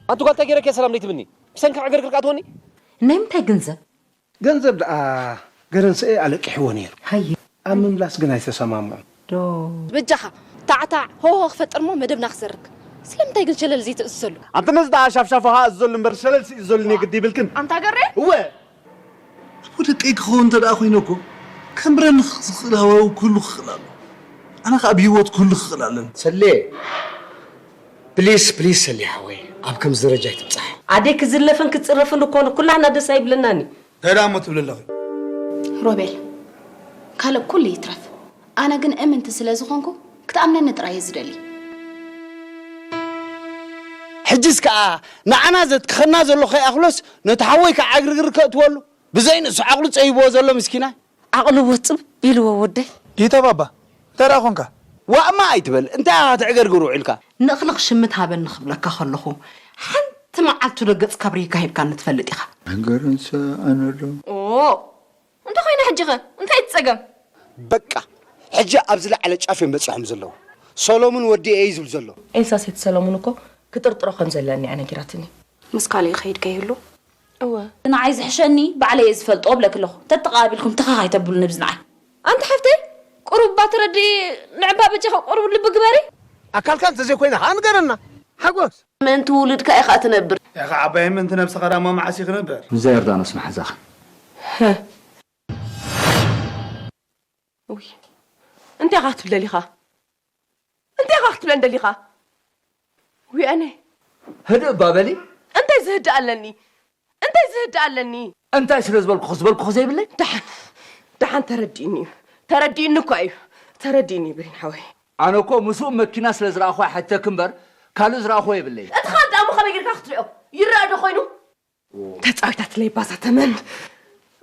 ኣንቲ ጓል እንታይ ገይረኪ እየ ሰላም ዘይትብልኒ? ብሰንኪ ዕግርግር ከኣ ትወኒ? ናይ ምንታይ ገንዘብ? ገንዘብ ደኣ ገረንስኤ ኣለቂሕዎ ነይሩ። ሃየ ኣብ ምምላስ ግን ኣይተሰማምዑ። ዶ በጃኻ ታዕታዕ ሆሆ ክፈጥር እሞ መደብና ክዘርግ። ስለምንታይ ግን ሸለል ዘይትእዝዘሉ? ኣንቲ ነዚ ደኣ ሻፍሻፎኻ እዝዘሉ እምበር ሸለል ስእ እዝዘሉኒ ግዲ ይብልክን። ኣንታ ገሬ? እወ። ኣቦ ደቀይ ክኸውን እንተ ደኣ ኮይነ እኮ ከምብረኒ ዝኽእል ሃዋዊ ኩሉ ክኽእል ኣሎ። ኣነ ከኣ ብህይወት ኩሉ ክኽእል ኣለኒ። ሰሌ please please ሰሌ ሓወይ ኣብ ከምዚ ደረጃ ኣይትብጻሕ። ኣደይ ክዝለፍን ክጽረፍን እኮ ኩላህና ደስ ኣይብለናን እዩ። እንታይ ደኣ እሞ ትብሊ ኣለኺ? ሮቤል ካልእ ኩሉ ይትረፍ ኣነ ግን እምንቲ ስለ ዝኾንኩ ክትኣምነኒ ጥራይ እየ ዝደሊ። ሕጅስ ከኣ ንዓና ዘትክኸና ዘሎ ከይኣኽሎስ ነቲ ሓወይ ከኣ ዕግርግር ከእትወሉ ብዘይ ንሱ ዓቕሉ ጸይብዎ ዘሎ ምስኪናይ። ዓቕሉ ውጽብ ኢልዎ ወደይ። ጌታ ባባ እንታይ ደኣ ኾንካ? ዋእማ ኣይትበል እንታይ ኢኻ ትዕገርግር ውዒልካ? ንእኽሊ ክሽምት ሃበኒ ክብለካ ከለኹ ሓንቲ መዓልቲ ዶ ገጽካ ኣብሪህካ ሂብካኒ ትፈልጥ ኢኻ? ገረንሰ ኣነሎ ኦ እንተ ኾይነ ሕጂ ኸ እንታይ እቲ ጸገም? በቃ ሕጂ ኣብ ዝለዓለ ጫፍ እዮም በጺሖም ዘለዉ። ሰሎሙን ወዲ እየ እዩ ዝብል ዘሎ። ኤልሳ ሰይቲ ሰሎሙን እኮ ክጥርጥሮ ከም ዘለኒ እያ ነጊራትኒ። ምስ ካልእ ይኸይድ ከይህሉ እወ ንዓይ ዝሕሸኒ ባዕለይ እየ ዝፈልጦ እብለኪ ኣለኹ። ተተቓባቢልኩም ትኽኽ ኣይተብሉኒ ብዝንዓይ። ኣንቲ ሓፍተይ ቁሩብ እባ ተረድኢ ንዕባ በጃኺ ቁሩብ ልቢ ግበሪ። ኣካልካ እንተዘይኮይና ኸኣ ንገረና። ሓጎስ። ምእንቲ ውሉድካ ኢኻ ትነብር። ያኻ ዓባይ ምእንቲ ነብስኻ ዳሞ መዓስ እዩ ክነብር። ምስዛ ዮርዳኖስ መሓዛኺ። ውይ እንታይ ኢኻ ክትብል ደሊኻ? እንታይ ኢኻ ክትብለን ደሊኻ? ዊኣነ ህድእ እባ በሊ። እንታይ ዝህድእ ኣለኒ? እንታይ ዝህድእ ኣለኒ? እንታይ ስለ ዝበልኩኺ ዝበልኩኺ ዘይብለይ? ደሓን ደሓን ተረዲእኒ እዩ። ተረዲእኒ እኳ እዩ። ተረዲእኒ እዩ ብሪን ሓወይ። ኣነ እኮ ምስኡ መኪና ስለ ዝረኣኹ ኣይሓተኪ እምበር ካልእ ዝረኣኹዎ የብለይን። እቲ ካልእ ደኣ እሞ ከመይ ጌርካ ክትሪኦ? ይረኣ ዶ ኮይኑ? ተጻዊታትለይ ባዛ ተመን።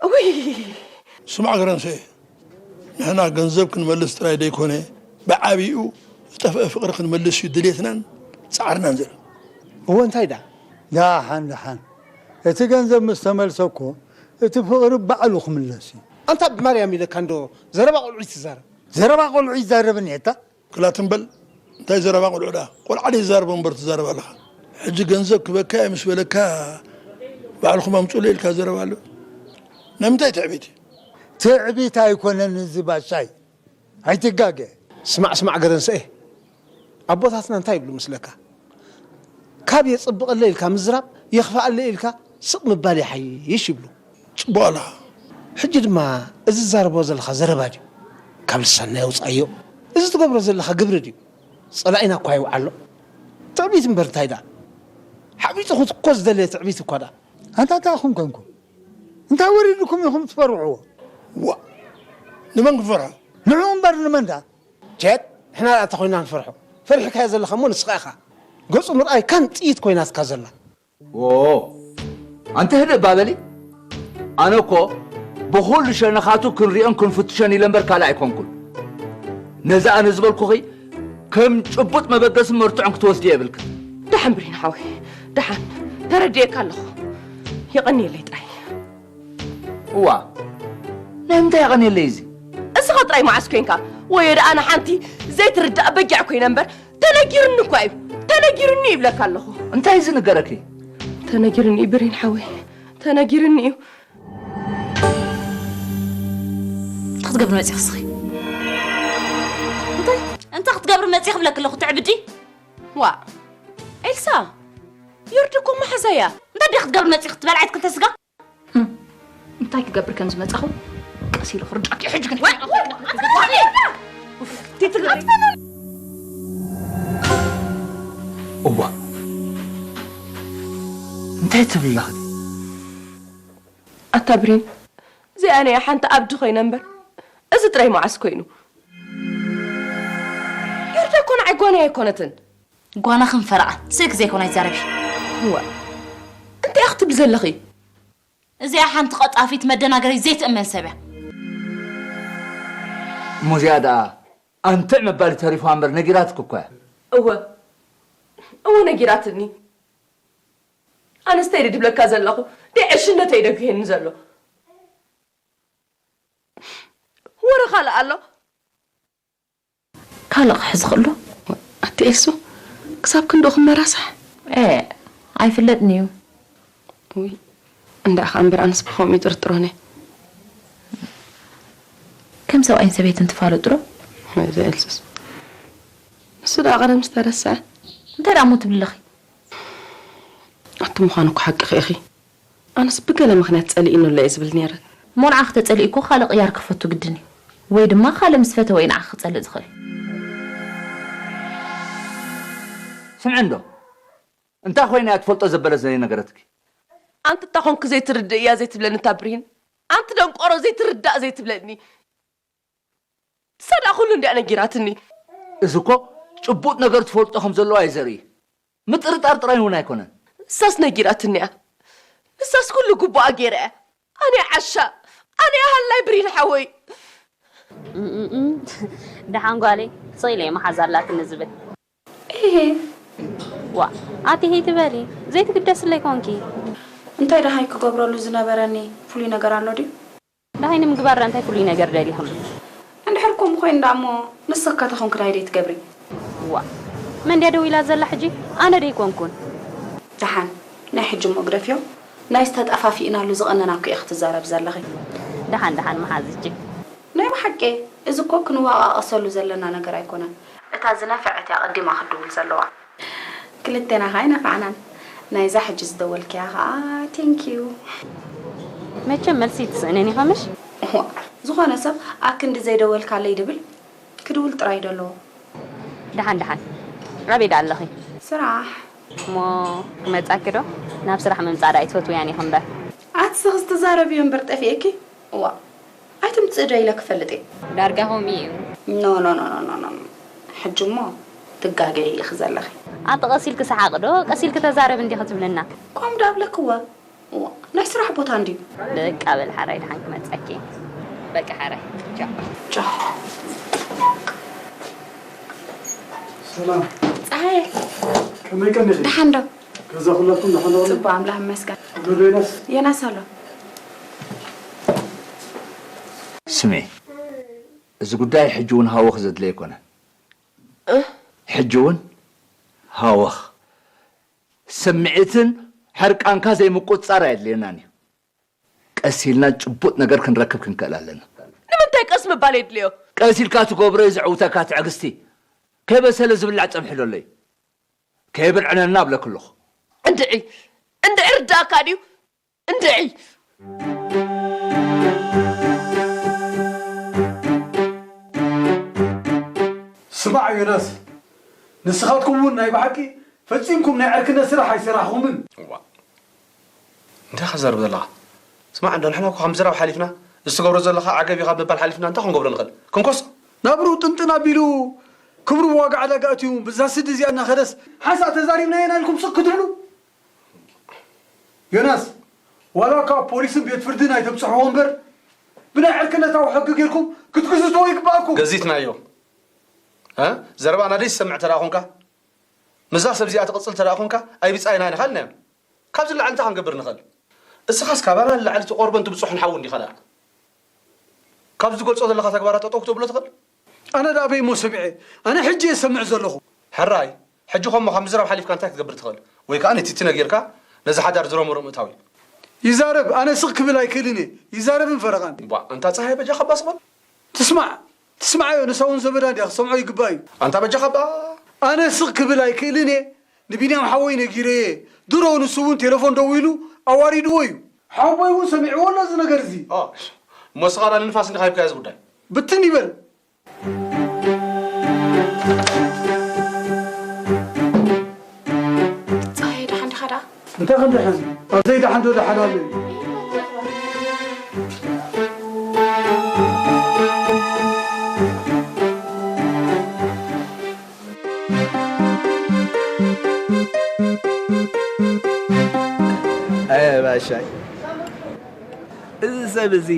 ውይ። ስማዕ ገረንሰኤ፣ ንሕና ገንዘብ ክንመልስ ጥራይ ደይኮነ ብዓቢኡ ዝጠፍአ ፍቕሪ ክንመልስ እዩ ድልየትናን ጻዕርናን ዘሎ። እወ እንታይ ደኣ? ደሓን ደሓን እቲ ገንዘብ ምስ ተመልሰ እኮ እቲ ፍቕሪ ባዕሉ ክምለስ እዩ። ኣንታ ብማርያም ኢለካ እንዶ ዘረባ ቆልዑ ይትዛረብ። ዘረባ ቆልዑ ይዛረብ እኒሀታ። ክላ ትም በል እንታይ ዘረባ ቆልዑ ደኣ ቆልዓ ድዩ ዝዛረቦ እምበር ትዛረብ ኣለኻ ሕጂ ገንዘብ ክበካ እየ ምስ በለካ ባዕልኹም ኣምፁለይ ኢልካ ዘረባ ኣሎ ናይ ምንታይ ትዕቢት እዩ ትዕቢት ኣይኮነን እዚ ባሻይ ኣይትጋገ ስማዕ ስማዕ ገረንሰኤ ኣቦታትና እንታይ ይብሉ መስለካ ካብ የፅብቐለይ ኢልካ ምዝራብ የኽፍኣለይ ኢልካ ስቕ ምባል ይሓይሽ ይብሉ ፅቡቕ ኣለኻ። ሕጂ ድማ እዚ ትዛረቦ ዘለኻ ዘረባ ድዩ? ካብ ልሳንና የውጽኣዮ። እዚ ትገብሮ ዘለኻ ግብሪ ድዩ? ጸላኢና እኳ ይውዓሎ። ትዕቢት እምበር እንታይ ደኣ? ሓቢጡ ክትኮ ዝደለየ ትዕቢት እኳ ደኣ። ኣንታ እንታይ ኢኹም ኮንኩም? እንታይ ወሪድኩም ኢኹም ትፈርሕዎ? ዋእ! ንመን ክንፈርሖ? ንዕኡ እምበር ንመን ደኣ? ቸት! ንሕና ደኣ እንታይ ኮይንና ንፈርሖ? ፈሪሕካዮ ዘለኻ እሞ ንስኻ ኢኻ። ገጹ ምርኣይ ካን ጥይት ኮይናትካ ዘላ። ዎ ኣንቲ ህድእ እባ በሊ ኣነ እኮ ብኹሉ ሸነኻቱ ክንሪኦን ክንፍትሾን ኢለ እምበር ካልእ ኣይኮንኩን ነዚ ኣነ ዝበልኩኺ ከም ጭቡጥ መበገስን መርትዖን ክትወስድዮ የብልክን ደሓን ብሪን ሓወይ ደሓን ተረዲኤካ ኣለኹ የቐንየለይ ጥራይ እዋ ናይ ምንታይ የቐንየለይ እዚ እስኻ ጥራይ መዓስ ኮንካ ወዮ ደኣ ንሓንቲ ዘይትርዳእ በጊዕ ኮይነ እምበር ተነጊሩኒ እኳ እዩ ተነጊሩኒ ይብለካ ኣለኹ እንታይ ዝንገረኪ ተነጊሩኒ እዩ ብሪን ሓወይ ተነጊሩኒ እዩ እንታይ ክትገብሪ መፂኺ እስኺ እንታይ እንታይ ክትገብሪ መፂኺ ክብለኪ ኣለኹ ትዕብዲ ዋእ ኤልሳ ዮርዲ እኮ መሓዛ እያ እንታይ ዲ ክትገብሪ መፂኺ ትበልዓይ ትክልተ ስጋ እንታይ ክገብር ከም ዝመጻኹ ቀስ ኢሉ ክርዳእኪ ሕጂ ግን እዋ እንታይ ትብሊ ኣለኺ ኣታ ብሪን እዚኣ ናይ ሓንቲ ኣብዲ ኮይነ እምበር እዚ ጥራይ መዓስ ኮይኑ ዮርዳ እኮ ንዓይ ጓናይ ኣይኮነትን ጓናኽን ፈረቓን ስእክ ዘይኮነ ኣይዛረቢ እዋ እንታይ ክትብሊ ዘለኺ እዚኣ ሓንቲ ቐጣፊት መደናገሪት ዘይትእመን ሰብ እያ። እሞ እዚኣ ደኣ ኣንትዕ ምባል እዩ ተሪፋ እምበር ነጊራትኪ እኮ እያ። እወ እወ ነጊራትኒ። ኣነስ እንታይ ድየ ድብለካ ዘለኹ? ደይ ዕሽነተይ ደጉሄኒ ዘሎ። ወረ ካልእ ኣሎ። ካልእ ክሕዝ ክእሎ ኣቲ ኤልሱ ክሳብ ክንድኡ ክመራሳሕ ኤእ ኣይፍለጥን እዩ። ውይ እንዳኣ ኸኣ እምበር ኣነስ ብኸምኡ ይጥርጥሮን እየ። ከም ሰብኣይን ሰበይትን ትፋለጡ ዶ? ወይ ዘኤልስስ ንሱ ደኣ ቀደም ዝተረስዐ። እንታይ ደኣ እሞ ትብሊ ኣለኺ? ኣቲ ምዃኑ እኮ ሓቅኺ ኢኺ። ኣነስ ብገለ ምኽንያት ጸሊእኑ ኣሎ እየ ዝብል ነይረ። እሞ ንዓኺ ተጸሊኡ እኮ ካልእ ቅያር ክፈቱ ግድን እዩ። ወይ ድማ ካልእ ምስ ፈተወ እዩ ንዓኺ ክጸልእ ዝኽእል። ስምዒ እንዶ እንታይ ኮይና እያ ትፈልጦ ዘበለት ዘይነገረትኪ? ኣንቲ እታ ኾንክ ዘይትርድእ እያ ዘይትብለኒ እታ ብርሂን። ኣንቲ ደንቆሮ ዘይትርዳእ ዘይትብለኒ። ንሳ ደኣ ኩሉ እንድያ ነጊራትኒ። እዚ እኮ ጭቡጥ ነገር ትፈልጦ ከም ዘለዋ እዩ ዘርኢ። ምጥርጣር ጥራይ እውን ኣይኮነን። ንሳስ ነጊራትኒ እያ። ንሳስ ኩሉ ግቡኣ ገይራ እያ። ኣነ ዓሻ፣ ኣነ ሃላይ ብሪን ሓወይ። እምእም፣ ደሓን ጓለይ፣ ስቕ ኢለ እየ መሓዛ ኣላትኒ ዝብል። እሄ። ዋ፣ ኣቲ ሄይ ትበሊ፣ ዘይትግደስለይ ኮንኪ። እንታይ ደሃይ ክገብረሉ ዝነበረኒ ፍሉይ ነገር ኣሎ ድዩ? ደሃይ ንምግባር እንታይ ፍሉይ ነገር ደሊኹም? እንድሕር ከምኡ ኮይኑ ደኣ እሞ ንስኺ ከ ተኾንኪ ደሃይ ደይትገብሪ? ዋ፣ መን ድያ ደዊላ ዘላ ሕጂ? ኣነ ደይኮንኩን። ደሓን፣ ናይ ሕጂ እሞ ግደፍዮ። ናይዚ ተጠፋፊእናሉ ዝቐነና እኮ ኢኺ ትዛረቢ ዘለኺ። ደሓን ደሓን መሓዝቺ። ናይ ብሓቂ እዚ እኮ ክንወቓቐሰሉ ዘለና ነገር ኣይኮነን። እታ ዝነፈዐት እያ ቀዲማ ክትድውል ዘለዋ። ክልቴና ከኣ ኣይነፋዕናን። ናይዛ ሕጂ ዝደወልክያ ከኣ ቴንኪዩ። መቸም መልሲ ይትስእነን ኢኻ ምሽ? እዋ፣ ዝኾነ ሰብ ኣክንዲ ዘይደወልካለይ ድብል ክድውል ጥራይ ደለዎ። ደሓን ደሓን። ኣበይ ደኣ ኣለኺ? ስራሕ። እሞ ክመጻኪ ዶ? ናብ ስራሕ ምምጻእ ደኣ ኣይትፈትውያን ኢኺ እምበር። ኣቲ ስኽስ ትዛረብዮ እምበር ጠፊኤኪ። እዋ ኣይትምጽእ ዶ ኢለ ክፈልጥ እየ። ዳርጋ ከምኡ እዩ። ኖ ኖ ኖ ኖ ኖ ኖ። ሕጂ እሞ ትጋገይ ኢኺ ዘለኺ። ኣቲ ቀስ ኢልኪ ሰሓቂ ዶ ቀስ ኢልኪ ተዛረቢ እንዲኺ ትብልና። ከምኡ ዶ ኣብለክዎ? እዋ ናይ ስራሕ ቦታ እንድዩ። በቃ በል ሓራይ ደሓን ክመጸኪ። በቃ ሓራይ ቻው። ቻው። ሰላም ፀሃየ ከመይ ቀኒኺ? ደሓን ዶ? ገዛ ኩላትኩም ደሓን ዶ? ጽቡቕ ኣምላኽ ይመስገን። ኣሎ ዶ ዮናስ? ዮናስ ኣሎ። ስሜ እዚ ጉዳይ ሕጂ እውን ሃወኽ ዘድለየ ኣይኮነን። ሕጂ እውን ሃወኽ ስምዒትን ሕርቃንካ ዘይምቁጽጻር ኣየድልየናን እዩ። ቀስ ኢልና ጭቡጥ ነገር ክንረክብ ክንክእል ኣለና። ንምንታይ ቀስ ምባል የድልዮ? ቀስ ኢልካ ትገብሮ እዩ ዘዕውተካ ትዕግስቲ። ከይበሰለ ዝብላዕ ጸብሒ ደሎ እዩ። ከየብርዕነና እብለኪ ኣለኹ። እንድዒ እንድዒ ርዳእካ ድዩ? እንድዒ። ስማዕ ዮናስ፣ ንስኻትኩም እውን ናይ ብሓቂ ፈጺምኩም ናይ ዕርክነት ስራሕ ኣይሰራሕኹምን። እዋ፣ እንታይ ኢኻ ትዛረብ ዘለኻ? ስማዕ እንዶ፣ ንሕና እኮ ካብ ምዝራብ ሓሊፍና፣ እዚ ትገብሮ ዘለኻ ዓገብ እዩ ካብ ምባል ሓሊፍና እንታይ ክንገብሮ ንኽእል? ክንኮሶ? ናብርኡ ጥንጥን ኣቢሉ ክብሩ ብዋጋ ዕዳጋ ኣእትዩ፣ ብዛ ስዲ እዚኣ እናኸደስ ሓንሳእ ተዛሪብናዮ ኢና ኢልኩም ስቕ ክትብሉ? ዮናስ፣ ዋላ ካብ ፖሊስን ቤት ፍርድን ኣይተብጽሕዎ እምበር፣ ብናይ ዕርክነታዊ ሕጊ ጌርኩም ክትግዝትዎ ይግብኣኩም። ገዚትናዮ። እ? ዘረባና ደይትሰምዕ ተደኣ ኾንካ፣ ምስዛ ሰብ እዚኣ ትቕጽል ተደኣ ኾንካ፣ ኣይብጻይና ኢና ኢልናዮም። ካብዚ ንላዕሊ እንታይ ክንገብር ንኽእል? እስኻስ ካባና ንላዕሊ ትቖርቦን ትብጽሖን ሓው እንዲኻ ደኣ። ካብዚ ትገልጾ ዘለኻ ተግባራት ጠጠው ክተብሎ ትኽእል? ኣነ ደኣ ኣበይ እሞ ሰሚዐ? ኣነ ሕጂ እየ ዝሰምዕ ዘለኹ። ሕራይ፣ ሕጂ ኸሞ ካብ ምዝራብ ሓሊፍካ እንታይ ክትገብር ትኽእል? ወይ ከኣ ንቲቲ ነጊርካ ነዚ ሓዳር ዝረምርም ምእታው እዩ። ይዛረብ፣ ኣነ ስቕ ክብል ኣይክእልን እየ። ይዛረብን ፈረቓን። ቧእ፣ ኣንታ ጸሃየ በጃኻ ባስ በል። ትስማዕ፣ ትስምዓዮ፣ ንሳ እውን ዘመዳ እንድያ፣ ክትሰምዖ ይግባእ እዩ። ኣንታ በጃኻ ባ። ኣነ ስቕ ክብል ኣይክእልን እየ። ንቢንያም ሓወይ ነጊረየ እየ። ድሮ ንሱ እውን ቴለፎን ደዊሉ ኣዋሪድዎ እዩ። ሓወቦይ እውን ሰሚዕዎ ኣሎ እዚ ነገር እዚ። ኦ፣ እሞ እስኻ ደኣ ንንፋስ እንዲኻ ሂብካዮ እዚ ጉዳይ? ብትን ይበል። ጸሃየ ደሓን ዲኻ ደኣ? እንታይ ከም ደሓን? ኣብዘይ ደሓን ዶ ደሓን ኣሎ እዩ? ኣየ ባሻይ፣ እዚ ሰብ እዚ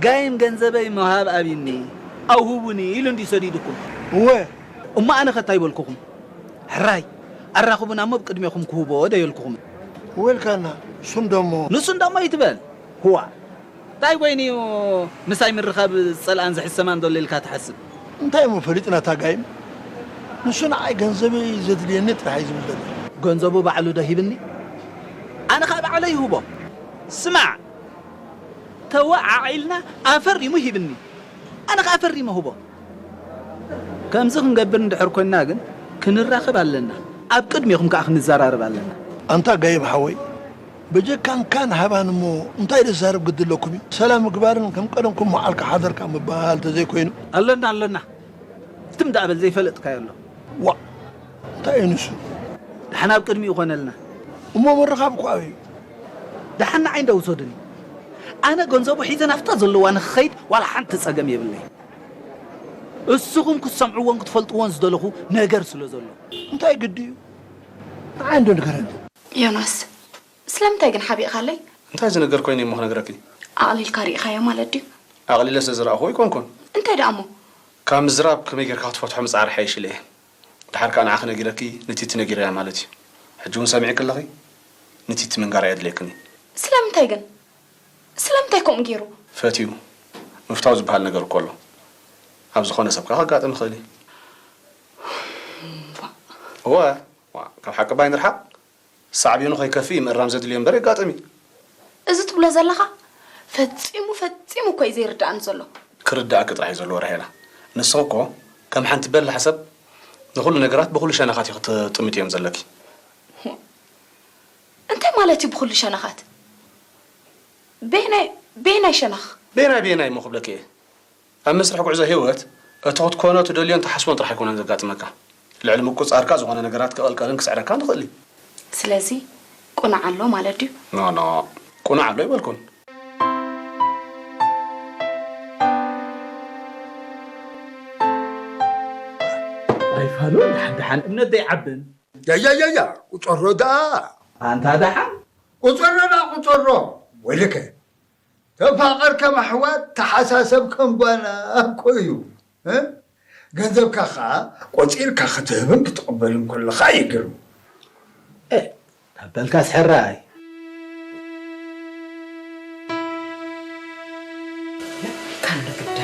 ጋይም ገንዘበይ ምሃብ ኣብዩኒ፣ ኣውህቡኒ ኢሉ እንድዩ ሰዲዱኩም። እወ። እሞ ኣነ ከ እንታይ በልኩኹም? ሕራይ ኣራኽቡና እሞ ብቅድሜኹም ክህቦ ዶ የልኩኹም? ወልካና ሱም ደሞ። ንሱ እንዳሞ ይትበል። ህዋ። እንታይ ኮይኑ ምሳይ ምርኻብ ዝጸልኣን ዝሕሰማን ዘሎ ኢልካ ትሓስብ? እንታይ እሞ ፈሊጥና እታ ጋይም? ንሱ ንዓይ ገንዘበይ ዘድልየኒ ጥራሕ እዩ ዝብል ዘሎ። ገንዘቡ ባዕሉ ዶ ሂብኒ? ኣነ ኸኣ ባዕለይ ይህቦ። ስማዕ፣ ተወዓዒልና ኣፈሪሙ ሂብኒ። ኣነ ኸኣ ኣፈሪመ ህቦ። ከምዚ ክንገብር እንድሕር ኮይንና ግን ክንራኸብ ኣለና። ኣብ ቅድሜኹም ከኣ ክንዘራረብ ኣለና። ኣንታ ጋይብ ሓወይ፣ በጀካን ካን ሃባን እሞ እንታይ ደዛረብ ግዲ ኣለኩም እዩ? ሰላም ምግባርን ከም ቀደምኩም መዓልካ ሓደርካ ምባል ተዘይኮይኑ። ኣለና፣ ኣለና። ትም ደኣ በል ዘይፈለጥካዮ ኣሎ። ዋእ፣ እንታይ እዩ ንሱ? ደሓን ኣብ ቅድሚኡ ኮነልና። እሞ ምርኻብ እኮ ኣበይ እዩ? ደሓን ንዓይ እንዳ ውሰዱኒ። ኣነ ገንዘቡ ሒዘ ናብታ ዘለዋ ንኽኸይድ ዋላ ሓንቲ ጸገም የብለይ። እስኹም ክትሰምዕዎን ክትፈልጥዎን ዝደለኹ ነገር ስለ ዘሎ። እንታይ ግዲ እዩ? ንዓይ እንዶ ንገረኒ። ዮናስ፣ ስለምንታይ ግን ሓቢእካለይ? እንታይ ዝነገር ኮይኑ እሞ ክነግረኪ? ኣቕሊልካ ርኢኻዮ ማለት ድዩ? ኣቕሊለ ስለ ዝረኣኹ ኣይኮንኩን። እንታይ ደኣ እሞ? ካብ ምዝራብ ከመይ ጌርካ ክትፈትሖ ምጽዓር ሓይሽ ኢለ እየ። ደሓር ከኣ ንዓኺ ነጊረኪ፣ ንቲቲ ነጊረያ ማለት እዩ። ሕጂ እውን ሰሚዕኪ ኣለኺ? ንቲቲ ምንጋር ኣየድልየክን እዩ። ስለምንታይ ግን? ስለምንታይ ከምኡ ገይሩ? ፈትዩ። ምፍታው ዝበሃል ነገር እኮ ኣሎ። ኣብ ዝኾነ ሰብ ከኣ ከጋጥም ይኽእል እዩ። እወ፣ ዋ፣ ካብ ሓቂ ባይ ንርሓቕ። ሳዕቤኑ ከይከፍእ እዩ ምእራም ዘድልዮ እምበር የጋጥም እዩ። እዚ ትብሎ ዘለኻ ፈጺሙ፣ ፈጺሙ እኮ እዩ ዘይርድኣኒ ዘሎ። ክርድኣኪ ጥራሕ እዩ ዘለዎ ራሄላ። ንስኺ እኮ ከም ሓንቲ በላሕ ሰብ ንኹሉ ነገራት ብኹሉ ሸነኻት ኢኺ ክትጥምጥዮም ዘለኪ። እንታይ ማለት እዩ ብኹሉ ሸነኻት? በየናይ፣ በየናይ ሸነኽ? በየናይ፣ በየናይ እሞ ክብለኪ እየ? ኣብ መስርሕ ጉዕዞ ህይወት፣ እቲ ክትኮኖ ትደልዮን ትሓስቦን ጥራሕ ኣይኮነን ዘጋጥመካ። ልዕሊ ምቁጽጻርካ ዝኾነ ነገራት ክቕልቀልን ክስዕረካን ይኽእል እዩ። ስለዚ፣ ቁኑዕ ኣሎ ማለት ድዩ? ኖ፣ ኖ፣ ቁኑዕ ኣሎ ኣይበልኩን። ኣይፋሉን፣ ደሓን ደሓን እምነት ደይዓብን። ያያያያ፣ ቁጸሮ ደኣ። ኣንታ ደሓን። ቁጸሮ ደኣ፣ ቁጸሮ። ወይልከ። ተፋቐር ከም ኣሕዋት፣ ተሓሳሰብ ከም ጓና እኮ እዩ። እ? ገንዘብካ ኸኣ ቆጺርካ ክትህብን ክትቕበልን ከለኻ እዩ ግርም። እ፣ ካብ በልካስ ሕራይ። ካን ንግዳ።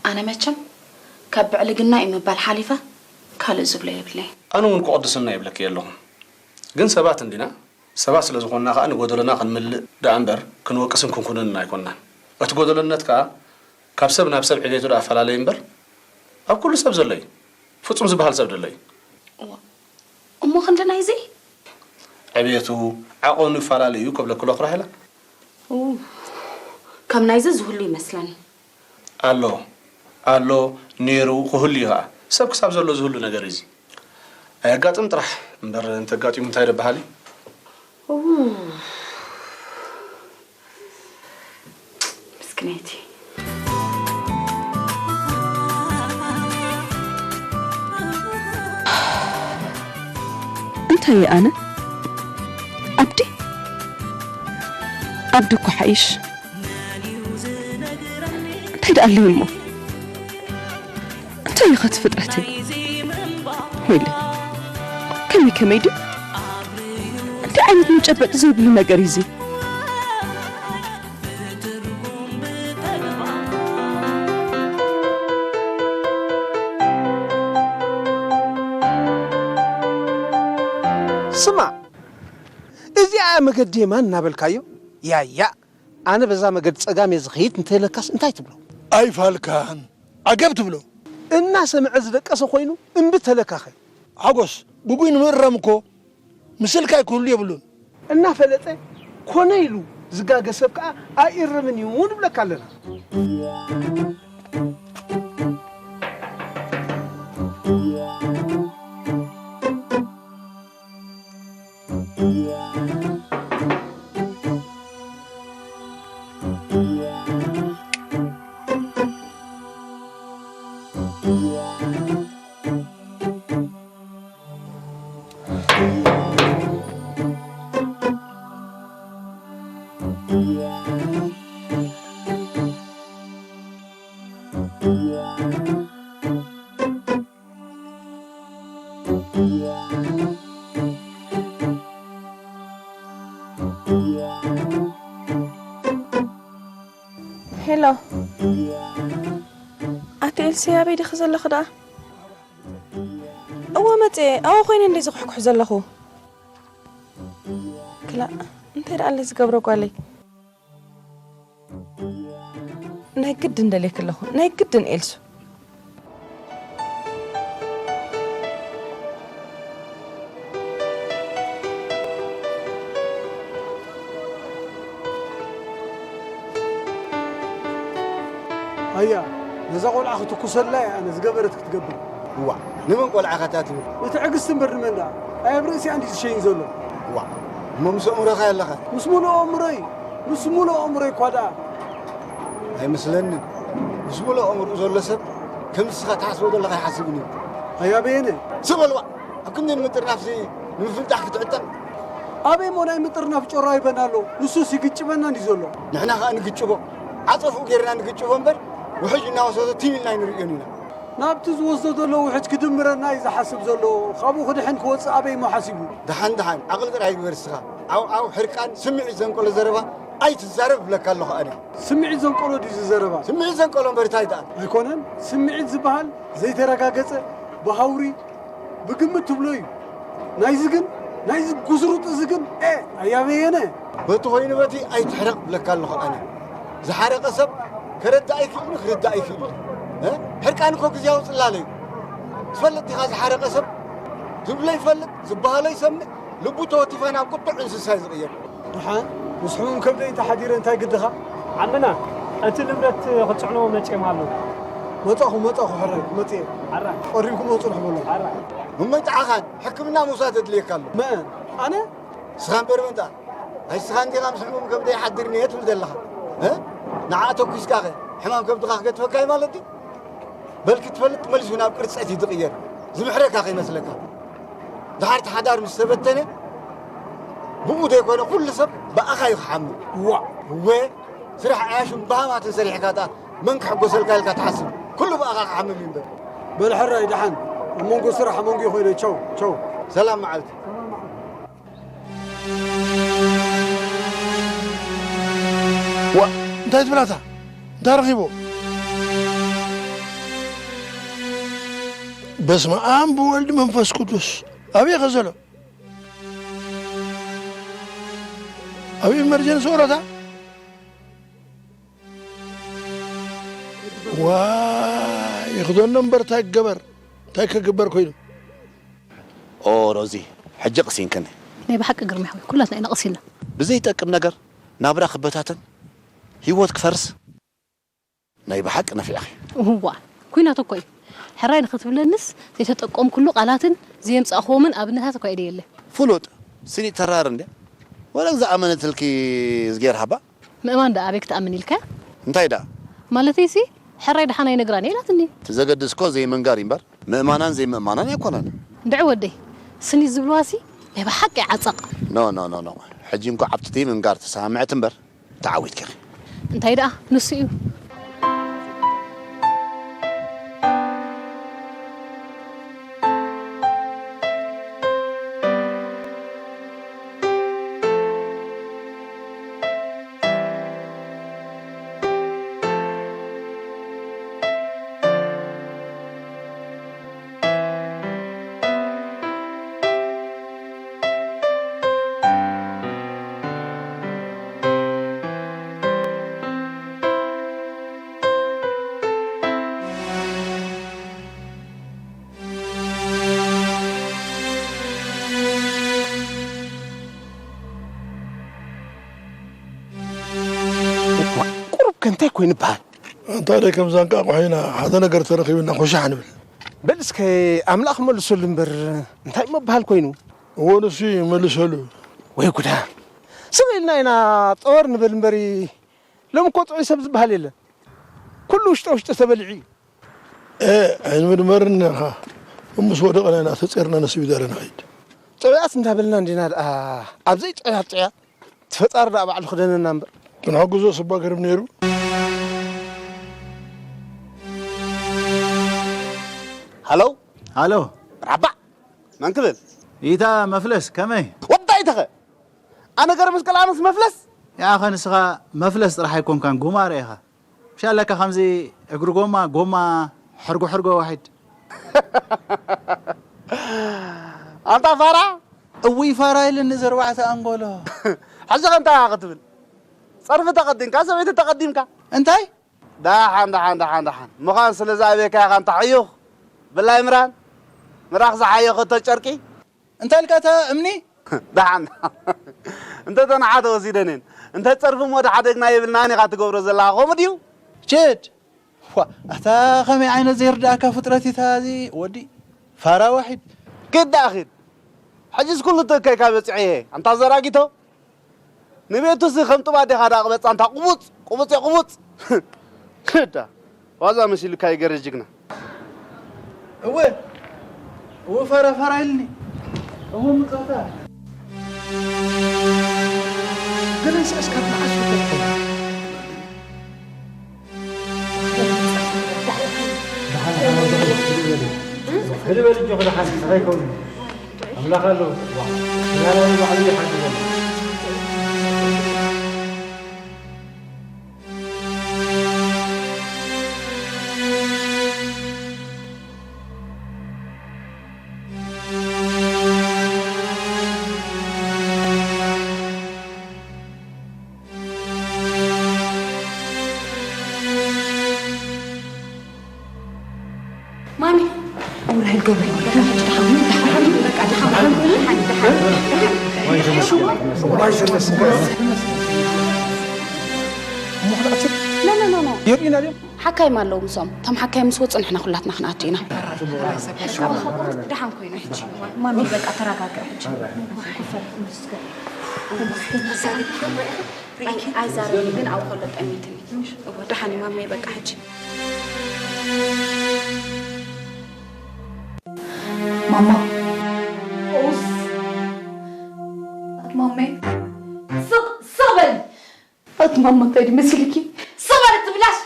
ኣነ መቸም ካብ ብዕልግና እዩ ምባል ሓሊፈ ካልእ ዝብሎ የብለይን። ኣነ እውን ክቕድስና ይብለኪ የለኹን። ግን ሰባት እንዲና፣ ሰባት ስለ ዝኾንና ከኣ ንጎደሎና ክንምልእ ደኣ እምበር ክንወቅስን ክንኩንንን ኣይኮንናን። እቲ ጎደሎነት ከኣ ካብ ሰብ ናብ ሰብ ዕቤቱ ደኣ ኣፈላለዩ እምበር ኣብ ኩሉ ሰብ ዘሎ እዩ። ፍጹም ዝበሃል ሰብ ደሎ እዩ። እዋ፣ እሞ ክንዲ ናይዚ? ዕቤቱ፣ ዓቐኑ ይፈላለዩ እዩ ክብለኪ ኣለኹ ራሄላ። ኡ፣ ከም ናይዚ ዝህሉ ይመስለኒ። ኣሎ፣ ኣሎ፣ ነይሩ፣ ክህሉ እዩ ኸዓ። ሰብ ክሳብ ዘሎ ዝህሉ ነገር እዩ እዚ። ኣየጋጥም ጥራሕ እምበር እንተጋጢሙ እንታይ ደበሃል እዩ? ኡ፣ ምስክነይቲ። እንታይ እየ ኣነ? ኣብዲ? ኣብዲ እኮ ሓይሽ። እንታይ ደኣ ኣለዩ እሞ? እንታይ እዩ ኸቲ ፍጥረተይ? ወይለይ፣ ከመይ ከመይ ድዩ? እንታይ ዓይነት መጨበጢ ዘይብሉ ነገር እዩ እዚ? ስማዕ፣ እዚኣ መገዲ የማን እናበልካዮ፣ ያያ፣ ኣነ በዛ መገዲ ጸጋም እየ ዝኸይድ እንተይለካስ እንታይ ትብሎ? ኣይፋልካን፣ ዓገብ ትብሎ። እናሰምዐ ዝደቀሰ ኮይኑ እምቢ ተለካኸ? ሓጎስ፣ ግጉይ ንምእራም እኮ ምስልካይ ክህሉ የብሉን። እናፈለጠ ኮነ ኢሉ ዝጋገ ሰብ ከኣ ኣይእረምን እዩ ንብለካ ኣለና። ሄሎ፣ ኣቲ ኤልሲ፣ ኣበይ ዲኺ ዘለኺ ደኣ? እወ፣ መጽየ። ኣብኡ ኮይነ እንድየ ዝኹሕኩሕ ዘለኹ። ክላእ፣ እንታይ ደኣ ኣለ ዝገብሮ ጓለይ? ናይ ግድን ደልየኪ ኣለኹ፣ ናይ ግድን ኤልሱ። ኣያ፣ ነዛ ቆልዓ ክትኩሰላ እያ ኣነ ዝገበረት ክትገብር። እዋ፣ ንመን ቆልዓ ኢኻ ትብል? ንትዕግስቲ እምበር ንመን ደኣ? ኣይ ኣብ ርእሲኣ እንድዩ ዝሸይን ዘሎ። እዋ፣ እሞ ምስ ኣእምሮኻ ኣለኻ? ምስ ሙሉእ ኣእምሮይ፣ ምስ ሙሉእ ኣእምሮይ እኳ ደኣ። ኣይመስለንን። ምስ ሙሉእ ኣእምሮኡ ዘሎ ሰብ ከም ንስኻ ትሓስቦ ዘለኻ ኣይሓስብን እዩ። ኣያ በየነ። ስቕ በል እዋ፣ ኣብ ክንዲ ንምጥርናፍሲ ንምፍንጫሕ ክትዕጠን። ኣበይ እሞ ናይ ምጥርናፍ ጮራ ይበና ኣሎ? ንሱስ ይግጭበና እንድዩ ዘሎ። ንሕና ኸኣ ንግጭቦ። ዓጸፍኡ ጌርና ንግጭቦ እምበር፣ ውሕጅ እናወሰዶ ትም ኢልና ኣይንርእዮን ኢና። ናብቲ ዝወስዶ ዘሎ ውሕጅ ክድምረና እዩ ዝሓስብ ዘሎ። ካብኡ ክድሕን ክወጽእ ኣበይ እሞ ሓሲቡ? ደሓን ደሓን፣ ዓቕሊ ጥራይ ግበር እስኻ። ዓው ዓው፣ ሕርቃን፣ ስምዒት ዘንቀሎ ዘረባ ኣይትዛረብ እብለካ ኣለኹ ኣነ። ስምዒት ዘንቀሎ ድዩ እዚ ዘረባ? ስምዒት ዘንቀሎ እምበር እንታይ ደኣ? ኣይኮነን። ስምዒት ዝበሃል ዘይተረጋገጸ፣ ብሃውሪ፣ ብግምት ትብሎ እዩ። ናይዚ ግን፣ ናይዚ ጉስሩጥ እዚ ግን፣ ኤ፣ ኣያ በየነ። በቲ ኮይኑ በቲ ኣይትሕረቕ እብለካ ኣለኹ ኣነ። ዝሓረቐ ሰብ ከረድእ ኣይክእልን፣ ክርዳእ ኣይክእልን። እ? ሕርቃን እኮ ግዝያዊ ጽላለ እዩ። ትፈልጥ ዲኻ ዝሓረቐ ሰብ? ዝብሎ ይፈልጥ፣ ዝበሃሎ ይሰምዕ፣ ልቡ ተወቲፋ ናብ ቁጡዕ እንስሳ እዩ ዝቕየር። ደሓን፣ ምስ ሕሙም ከብደይ እንተ ሓዲረ እንታይ ግድኻ? ዓምና፣ እቲ ንብረት ክትጽዕንዎ መጺኦም ኣለዉ። መጻኹ፣ መጻኹ፣ ሕራይ፣ መጺኤ። ሕራይ። ቀሪብኩም ጽንሑ በሎም። ሕራይ። እሞ ይጥዓኻን፣ ሕክምና ምውሳድ የድልየካ ኣሎ። መን? ኣነ? ንስኻ እምበር መን ደኣ? ኣይ ንስኻ እንዲኻ ምስ ሕሙም ከብደይ ሓድርኒ እየ ትብል ዘለኻ? እ? ንዓ ተኲስካኸ? ሕማም ከብድኻ ክገድፈካ እዩ ማለት ድዩ? በል ክትፈልጥ መሊሱ ናብ ቅርጸት እዩ ዝቕየር። ዝምሕረካ ከይመስለካ። ድሓር እቲ ሓዳር ምስ ተበተነ፣ ብኡ ዘይኮነ ኩሉ ሰብ ብኣኻ እዩ ክሓምም። እዋ። እወ፣ ስራሕ ዓያሹን በሃማትን ሰሪሕካ ደኣ መን ክሕጎሰልካ ኢልካ ትሓስብ? ኩሉ ብኣኻ ክሓምም እዩ እምበር። በል ሕራይ ደሓን፣ ኣብ መንጎ ስራሕ ኣብ መንጎ ኮይነ፣ ቸው፣ ቸው። ሰላም መዓልቲ። ዋ፣ እንታይ ትብላታ? እንታይ ረኺቦ? በስመ ኣብ ብወልድ መንፈስ ቅዱስ። ኣበይ ከ ዘሎ? ኣብ ኢመርጀንሲ ወረታ? ዋይ፣ ይኽደኖ እምበር እንታይ ክገበር? እንታይ ክግበር ኮይኑ? ኦ ሮዚ፣ ሕጂ ቅሲንክኒ። ናይ ብሓቂ ግርማ ሓወይ፣ ኩላትና ኢና ቀሲንና። ብዘይጠቅም ነገር ናብራ ክበታተን፣ ህይወት ክፈርስ። ናይ ብሓቂ ነፊዕኺ። እዋ፣ ኲናት እኮ እዩ። ሕራይ ንኽትብለንስ ዘይተጠቀምኩሉ ቃላትን ዘየምጻእክዎምን ኣብነታት እኳ ኢደየለ። ፍሉጥ፣ ስኒት ተራር እንድያ። ወላ ዝኣመነትልኪ እዝግሄር ሃባ። ምእማን ደኣ ኣበይ ክትኣምን ኢልካ? እንታይ ደኣ? ማለተይሲ፣ ሕራይ ደሓን ኣይነግራን እየ ኢላትኒ። እቲ ዘገድስ እኮ ዘይምንጋር እዩ እምበር፣ ምእማናን ዘይምእማናን ኣይኮነን። እንድዒ ወደይ፣ ስኒት ዝብልዋሲ ናይ ብሓቂ ዓጸቕ። ኖ፣ ኖ፣ ኖ፣ ኖ። ሕጂ እንኳ ዓብትቲ ምንጋር ተሰማምዐት እምበር፣ ተዓዊትኪ ኢኺ። እንታይ ደኣ ንሱ እዩ። ቁሩብ ከ እንታይ ኮይኑ ይበሃል? ኣንታ ደይ ከምዛ እንቃቑሖ ኢና፣ ሓደ ነገር ተረኺብና ኮሻሕ ንብል። በል እስከ ኣምላኽ መልሰሉ እምበር እንታይ ምበሃል ኮይኑ? እወ ንሱ ይመልሰሉ። ወይ ጉዳ! ስቕ ኢልና ኢና ጠወር ንበል እምበሪ፣ ሎሚ እኮ ጥዑይ ሰብ ዝበሃል የለን። ኩሉ ውሽጠ ውሽጢ ተበሊዑ እዩ። ኤ፣ ኣይንምድመርን ኢኻ። እምስ ወደቕና ኢና ተጼርና ነስቢዳለ ንኸይድ። ጥዑያት እንዳበልና እንዲና ደኣ ኣብ ዘይጥዑያት ጥዑያት። እቲ ፈጣሪ ደኣ ባዕሉ ክደነና እምበር። ክንሕግዞ ስባ ገርም ነይሩ። ሃሎ። ሃሎ። ራባዕ። መን ክብል? ይታ መፍለስ ከመይ? ወዳይ ተኸ ኣነ ገርምስ ቀልኣንስ መፍለስ ያኸ ንስኻ መፍለስ ጥራሕ ኣይኮንካን ጉማረ ኢኻ። ሻለካ ከምዚ እግሪ ጎማ ጎማ ሕርጎ ሕርጎ ዋሒድ ኣንታ ፋራ እውይ ፋራ ኢልኒ ዘርባዕተ ኣንጎሎ። ሕጂ ከ እንታይ ክትብል? ጸርፊ ተቐዲምካ ሰበይቲ ተቐዲምካ እንታይ ደሓን ደሓን ደሓን ደሓን ምዃን ስለ ዝኣበየካ ኢኻ እንተ ሓዩኽ ብላይ ምራን ምራኽ ዝሓየኸቶ ጨርቂ እንታይ ኢልካ እታ እምኒ ደሓን እንተ ተናሓተ ወሲደንን እንተ ጸርፊ እሞ ደሓደግና ይብልናን ኢኻ ትገብሮ ዘለኻ ከምኡ ድዩ ችድ ዋ ኣታ ከመይ ዓይነት ዘይርዳእካ ፍጥረት እዩ እዚ ወዲ ፋራ ዋሒድ ክዳ ኺድ ሕጅስ ኩሉ ተከይካ በጽዐ እየ ኣንታ ዘራጊቶ ንቤቱስ ከም ጥባ ዴኻ ዳ ቅበጻ እንታ ቁቡጽ ቁቡጽ ቁቡጽ ክዳ ዋዛ መሲሉካ ይገርዝ ጅግና እወ እወ ፋራ ፋራ ኢልኒ እወ ምጻታ ግን እስካብ መዓስ ይፈትሑ ሕልበል እጆ ክድሓን ተኸይከውን ኣምላኽ ኣሎ ዝያዳ ባዕሉ ይሓግዘና ማሚ ውራይ ጎበኝ ደሓን ደሓን ደሓን በቃ ደሓን ደሓን ደሓን ደሓን እሞ ክንኣቱ ኖ ኖ ኖ ኖ የርእዩና ድዮም ሓካይም ኣለዉ ምሶም እቶም ሓካይም ምስ ወፁ ንሕና ኩላትና ክንኣቱ ኢና ደሓን ኮይኑ ሕጂ ማሚ በቃ ተረጋግዕ ሕጂ ኣይዛረብን ግን ኣብኡ ከሎ ጠሚትኒ እወ ደሓን እዩ ማመይ በቃ ሕጂ ማማ ኡስ ማመይ ስቕ ስቕ በሊ ኣቲ ማማ እንታይ ድመሲልኪ ስቕ በሊ ትብላሽ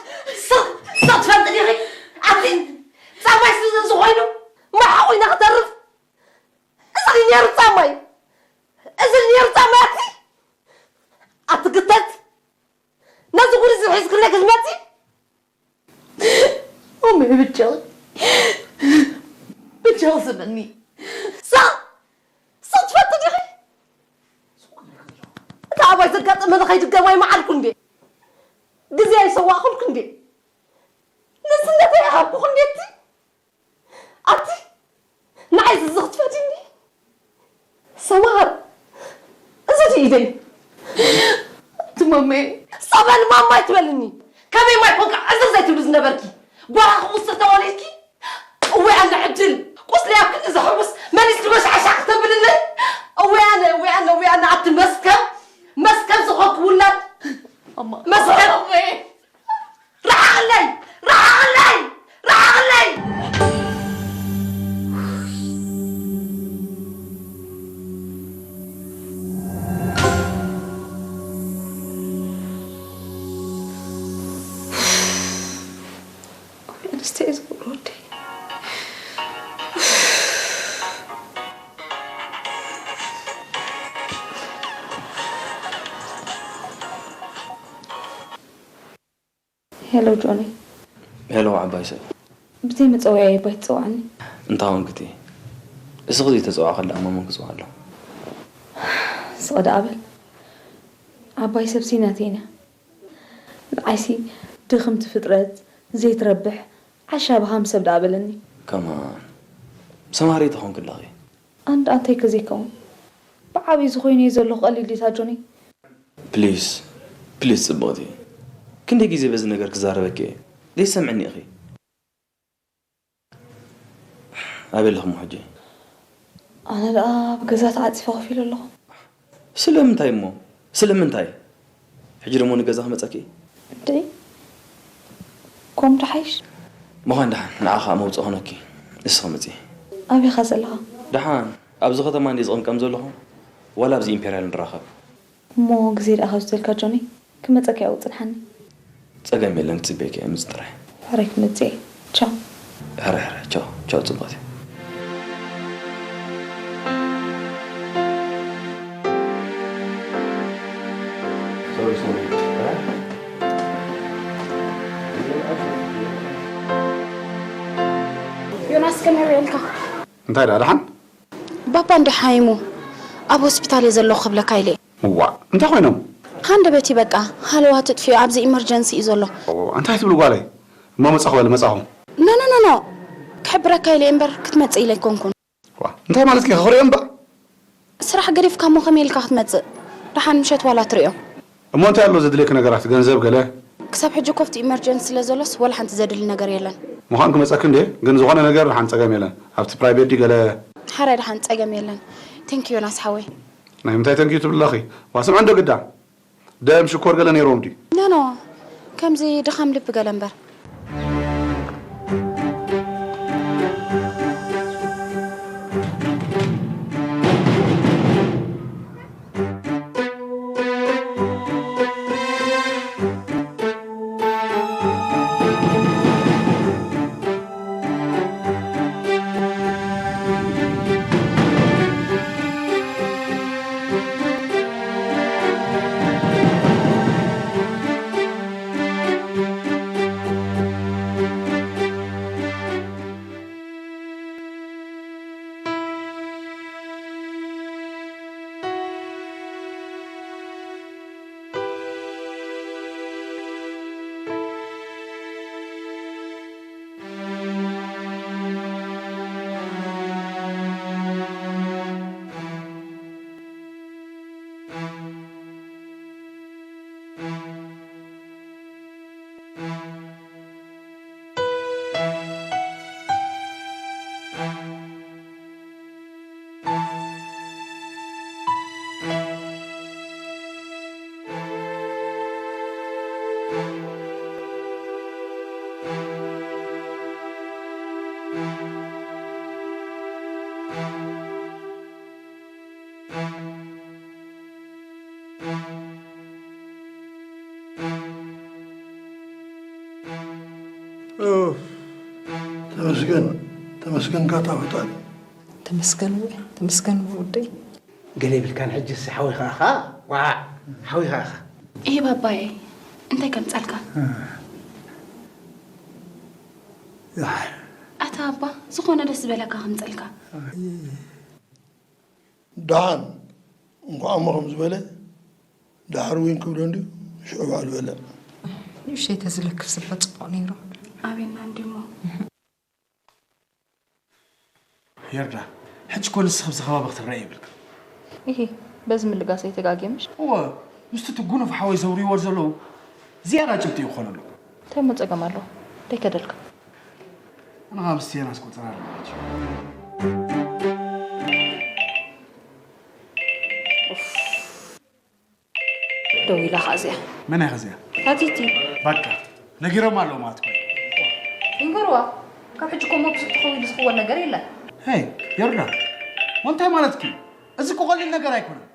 ስቕ ስቕ ትፈልጢ ዲኺ ኣቲ ጻማይ ስለ ዝኾይኑ መሓቑ ኢና ክተርፍ እዚ ነይሩ ጻማይ እዚ ነይሩ ጻማይ ኣቲ ኣቲ ግተት ነዚ ጉድ እዚ ሒዝክለይ ክትመጺ ኦመይ ብቻው ብቻው ስምኒ ሳቕ ሳቕ ትፈቲ ዲኺ እቲ ኣባይ ዘጋጠመ ንኸይድገም ኣይመዓልኩ እንዴ ግዜ ኣይሰዋእኩልኩ እንዴ ንስነተይ ኣይሃብኩ እንዴ እቲ ኣቲ ንዓይ ዝዝኽት ፈቲኒ ሰማር እዚ ድዩ ኢደይ ኣቲ ማመይ ሰበን ማማ ይትበልኒ ከመይ ማይ ኮንካ ዕዝር ዘይትብሊ ዝነበርኪ ጓራ ክቁስር ተወሊድኪ እወይ ኣነ ዕድል ቁስሊ ኣብ ክንዲ ዘሕውስ መሊስ ድጎሻሻ ክተብልለይ እወይ ኣነ እወይ ኣነ እወይ ኣነ ኣቲ መስከብ መስከብ ዝኾንክ ውላድ መስከብ ርሓቕለይ! ርሓቕለይ! ርሓቕለይ! ኣንስተይ ዝብሎ ወደይ ሄሎ ጆኒ። ሄሎ ዓባይ ሰብ። ብዘይ መጸውዒ ኣየባይ ትጸውዓኒ? እንታይ ኾንክቲ? እስኺ ዘይተጸዋዕኺ ደኣ መን ክጽውዓሎ? ስቕ ደኣ በል። ዓባይ ሰብሲ ናተይ ኢና። ንዓይሲ ድኽምቲ ፍጥረት፣ ዘይትረብሕ፣ ዓሻ በሃም ሰብ ደኣ በለኒ። ከማን። ሰማሪት ኾንኪ ኣለኺ። ኣንድ ኣንታይ ከ ዘይከውን ብዓብዩ ዝኾይኑ እየ ዘለኹ ቀሊል ድዩ ታጆኒ? ፕሊስ ፕሊስ ጽብቕቲ ክንደይ ግዜ በዚ ነገር ክዛረበኪ እየ ዘይትሰምዕኒ ኢኺ ኣበይ ኣለኺ እሞ ሕጂ ኣነ ደኣ ኣብ ገዛ ተዓጺፈ ኮፍ ኢለ ኣለኹ ስለምንታይ እሞ ስለምንታይ ሕጂ ደሞ ንገዛ ክመጸኪ እንዴ ከምኡ ድሓይሽ ምዃን ደሓን ንዓ ኸኣ መውጽኢ ኾነኪ ንስኺ ምጺ ኣበይ ኢኻ ዘለኻ ደሓን ኣብዚ ከተማ እንድየ ዝቕምቀም ዘለኹ ዋላ ኣብዚ ኢምፔርያል ንራኸብ እሞ ግዜ ደኣ ካብ ዝበልካ ጆኒ ክመጸካ እየ ጽንሓኒ ጸገም የለን ክጽበየኪ እየ ምጽ ጥራይ ሕራይ ክመጽእ እየ ቻው ሕረ ሕረ ቻው ቻው ጽብቕቲ እንታይ ደኣ ደሓን? ባባ እንዲ ሓይሙ ኣብ ሆስፒታል እየ ዘለኹ ክብለካ ኢለ። እዋ እንታይ ኮይኖም? ሃንደበቲ በቃ ሃለዋ ትጥፍዮ ኣብዚ ኢመርጀንሲ እዩ ዘሎ። እንታይ ትብሉ ጓለይ? እሞ መጻኹ በለ መጻኹ። ኖ ኖ ኖ ኖ ክሕብረካ ኢለ እምበር ክትመጽእ ኢለ ኣይኮንኩን። ዋ እንታይ ማለት ከ ክኽሪኦ እምበር? ስራሕ ገዲፍካ እሞ ከመይ ኢልካ ክትመጽእ? ደሓን ምሸት ዋላ ትሪኦ። እሞ እንታይ ኣሎ ዘድልየኪ ነገራት ገንዘብ ገለ? ክሳብ ሕጂ ኮፍቲ ኢመርጀንሲ ስለ ዘሎስ ወላ ሓንቲ ዘድሊ ነገር የለን። ምዃን ክመጸኪ እንዴ ግን ዝኾነ ነገር ደሓን ጸገም የለን። ኣብቲ ፕራይቬት ዲ ገለ? ሓራይ ደሓን ጸገም የለን። ቴንኪ ዮናስ ሓወይ። ናይ ምንታይ ተንኪዩ ትብለኺ? ዋ ስምዐ እንዶ ግዳ ደም ሽኮር ገለ ነይርዎም ድዩ? ኖ ኖ ከምዚ ድኻም ልቢ ገለ እምበር። ኡፍ፣ ተመስገን፣ ተመስገን ጋታ ፈጣሪ። ተመስገን ውዒ፣ ተመስገን ውደይ። ገለ የብልካን፣ ሕጅስ ሓዊኻ ኢኻ፣ ዋዕ፣ ሓዊኻ ኢኻ። ኤህ ባባየ፣ እንታይ ከምጸልካ? ያሕ። ኣታ ኣባ፣ ዝኾነ ደስ ዝበለካ ከምጸልካ። ደሓን፣ እንኳዕ እሞ ከም ዝበለ፣ ደሓር ዊን ክብሎ እንድዩ፣ ሽዑ ባዕሉ በልዕ። ንእሽተይ ተዝለክፍ ስባ ጽቡቕ ነይሩ። ኣቤና እንድሞ። የርዳ፣ ሕጂ እኮ ንስኺ ኣብዚ ከባቢ ክትረኣይ የብልክን። ኢሂ፣ በዚ ምልጋሰይ ተጋግየ ምሽ? እወ፣ ምስቲ እቲ ጉኑፍ ሓወይ ዘውርይዎ ዘለዉ ዝያዳ ጭብጢ ይኾነሉ። እንታይ እሞ ጸገም ኣለዎ? እንታይ ከደልካ? ኣነ ኸኣ ምስቲ ዮናስ ቆጸራ ኣለዎ ሕጂ። ኡፍ። ደው ኢላ ኸኣ እዚኣ። መን እያ ኸዚኣ? ታቲቲ። ባቃ፣ ነጊሮም ኣለዉ ማለት እኮ እዩ። ይንገርዋ። ካብ ሕጂ እኮ እሞ ብዙሕ ተኸዊሉ ዝኽወል ነገር የለን። ሄይ፣ የሩዳ፣ እሞ እንታይ ማለትኪ እዩ? እዚ እኮ ቀሊል ነገር ኣይኮነን።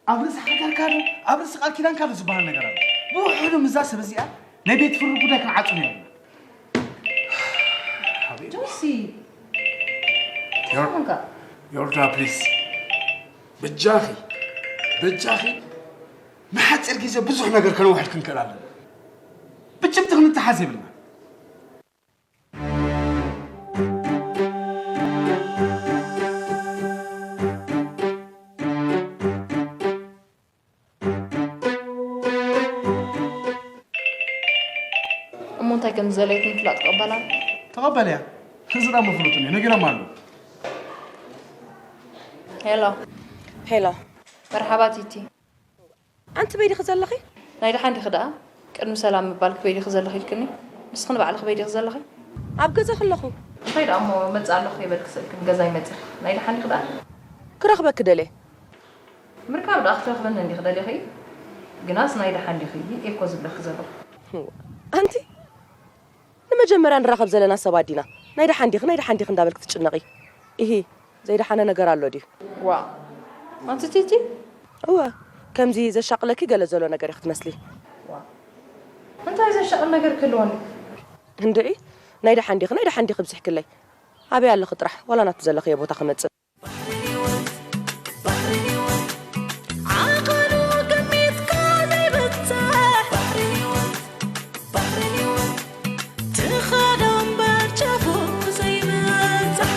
ኣብ ርእሲ ሓዳርካ ዶ፣ ኣብ ርእሲ ቃል ኪዳንካ ዶ ዝበሃል ነገር ኣሎ። ብውሕዱ ምስዛ ሰብ እዚኣ ናይ ቤት ፍርዲ ጉዳይ ክንዓጹ ነይሩና። ሓቢቢ። ጆሲ፣ ዮር-፣ እንታይ ኾንካ? ዮርዳ፣ ፕሊስ። በጃኺ፣ በጃኺ፣ ንሓጺር ግዜ ብዙሕ ነገር ከነውሕድ ክንክእል ኣለና። ብጭብጢ ክንተሓዝ የብልና። እሞ እንታይ ከም ዝደለየት ምፍላጥ ትቕበላ? ተቐበልያ። እዚ ደኣ ምፍሉጥ እዩ፣ ነጊሮም ኣለዉ። ሄሎ። ሄሎ። መርሓባ ቲቲ። ኣንቲ በይ ዲኺ ዘለኺ? ናይ ደሓን ዲኺ ደኣ? ቅድሚ ሰላም ምባልኪ በይ ዲኺ ዘለኺ ኢልክኒ? ንስኺ ንባዕልኺ በይ ዲኺ ዘለኺ? ኣብ ገዛ ከለኹ። እንታይ ደኣ እሞ መጽእ ኣለኹ ከይበልኪ ስእልክኒ ገዛይ መጺኺ። ናይ ደሓን ዲኺ ደኣ? ክረኽበኪ ደልየ። ምርካብ ደኣ ክትረኽበኒ እንዲኺ ደሊኺ? ግናስ ናይ ደሓን ዲኺ እየ እኮ ዝብለኪ ዘለኹ። ኣንቲ ንመጀመርያ ንራኸብ ዘለና ሰባት ዲና። ናይ ደሓን ዲኺ፣ ናይ ደሓን ዲኺ እንዳበልኪ ትጭነቒ። ኢሂ፣ ዘይደሓነ ነገር ኣሎ ድዩ? ዋእ፣ ኣንቲ ቲቲ? እወ፣ ከምዚ ዘሻቕለኪ ገለ ዘሎ ነገር ኢኺ ትመስሊ። ዋእ፣ እንታይ ዘሻቕል ነገር ክህልወኒ? እንድዒ፣ ናይ ደሓን ዲኺ፣ ናይ ደሓን ዲኺ ብዚሕክለይ። ኣበይ ኣለኺ ጥራሕ፣ ዋላ ናብቲ ዘለኽዮ ቦታ ክመጽእ። ዓቐኑ ግሚትካ ዘይብጻሕ ባሕሪ ህይወት፣ ባሕሪ ህይወት፣ ትኸዶ እምበር ጫፉ ዘይብጻሕ።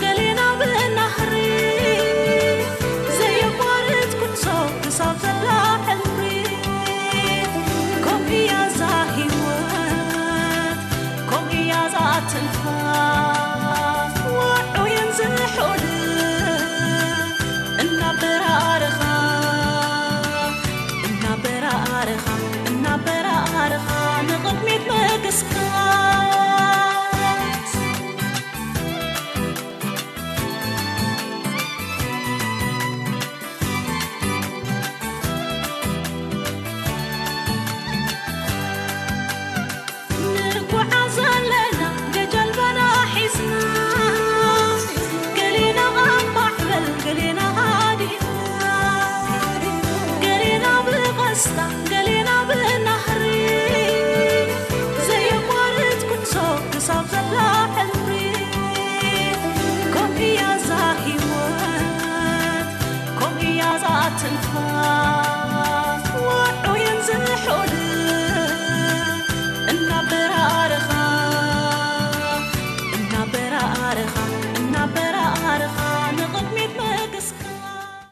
ገሊና ብናህሪ ዘየቋርጽ ጉዕዞ ክሳብ ዘላ ሕምሪ። ከምኡ እያ እዛ ህይወት፣ ከምኡ እያ እዛ ትንፋስ። ውዑይን ዝሑልን እናበራረኻ፣ እናበራረኻ፣ እናበራረኻ ንቕድሚት ምግስጋስ። ንጓዓዝ ኣለና ገጀልባና ሒዝና፣ ገሊና ኣብ ማዕበል፣ ገሊና ሃዲእና፣ ገሊና ብቐስታ፣ ገሊና ብናህሪ፣ ዘየቋርጽ ጉዕዞ ክሳብ ዘላ ሕምሪ። ከምኡ እያ እዛ ህይወት፣ ከምኡ እያ እዛ ትንፋስ። ውዑይን ዝሑልን እናበራረኻ፣ እናበራረኻ፣ እናበራ